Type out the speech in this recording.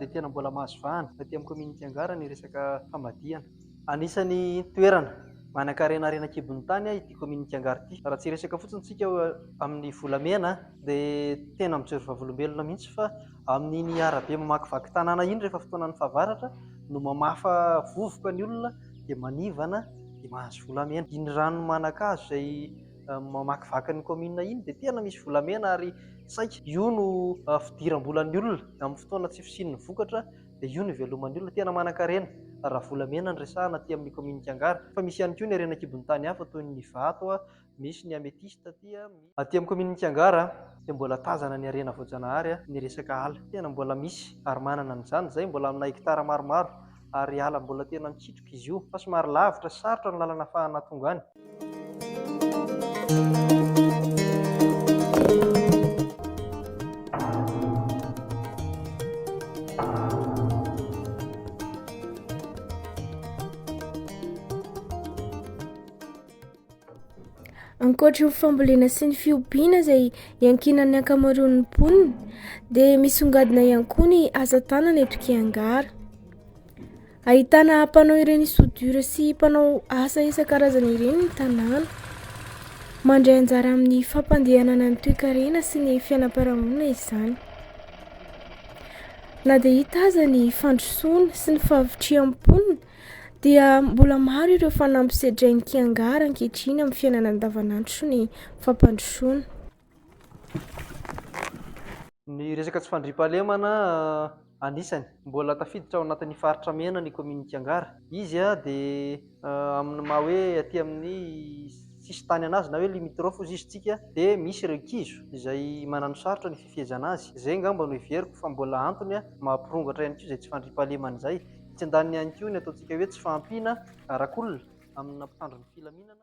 Dia tena mbola mahazo vahana aty amin'ny kaominin'i Kiangara ny resaka famadihana. Anisan'ny toerana manankarena harena an-kibon'ny tany ity kaominin'i Kiangara ity. Raha tsy hiresaka fotsiny isika amin'ny volamena dia tena mijoro vavolombelona mihitsy fa amin'iny arabe mamakivaky tanàna iny rehefa fotoanan'ny fahavaratra no mamafa vovoka ny olona dia manivana dia mahazo volamena. Iny rano Manankazo izay mamakivaky ny kaominina iny dia tena misy volamena ary saika io no fidiram-bolan'ny olona amin'ny fotoana tsy fisian'ny vokatra dia io no iveloman'ny olona. Tena manankarena raha volamena no resahana aty amin'ny kaominin'i Kiangara. Fa misy ihany koa ny harena an-kibon'ny tany hafa toy ny vato, misy ny amethyste aty. Aty amin'ny kaominin'i Kiangara dia mbola tazana ny harena voajanahary, ny resaka ala. Tena mbola misy ary manana an'izany izay, mbola amina hekitara maromaro ary ala mbola tena mikitroka izy io fa somary lavitra sy sarotra ny lalana ahafahana tonga any. Ankoatry ny fambolena sy ny fiompiana izay iankinan'ny ankamaroan'ny mponina dia misongadina ihany koa ny asa tanana eto Kiangara. Ahitana mpanao ireny soudure sy mpanao asa isan-karazany ireny ny tanàna. Mandray anjara amin'ny fampandehanana ny toekarena sy ny fiainam-piarahamonina izany. Na dia hita aza ny fandrosoana sy ny fahavitrihan'ny mponina dia mbola maro ireo fanamby sedrain'ny Kiangara ankehitriny amin'ny fiainana andavanandro sy ny fampandrosoana. Ny resaka tsy fandriampahalemana anisany mbola tafiditra ao anatin'ny faritra mena ny kaominin'i Kiangara. Izy dia amin'ny maha hoe aty amin'ny sisintany anazy na hoe limitrophe hozy izy tsika dia misy ireo kizo izay mananosarotra ny fifehezana azy. Izay angamba no heveriko fa mbola antony mampirongatra ihany koa izay tsy fandriampahalemana izay. Etsy andaniny ihany koa ny ataontsika hoe tsy fahampiana arak'olona amina mpitandro ny filaminana.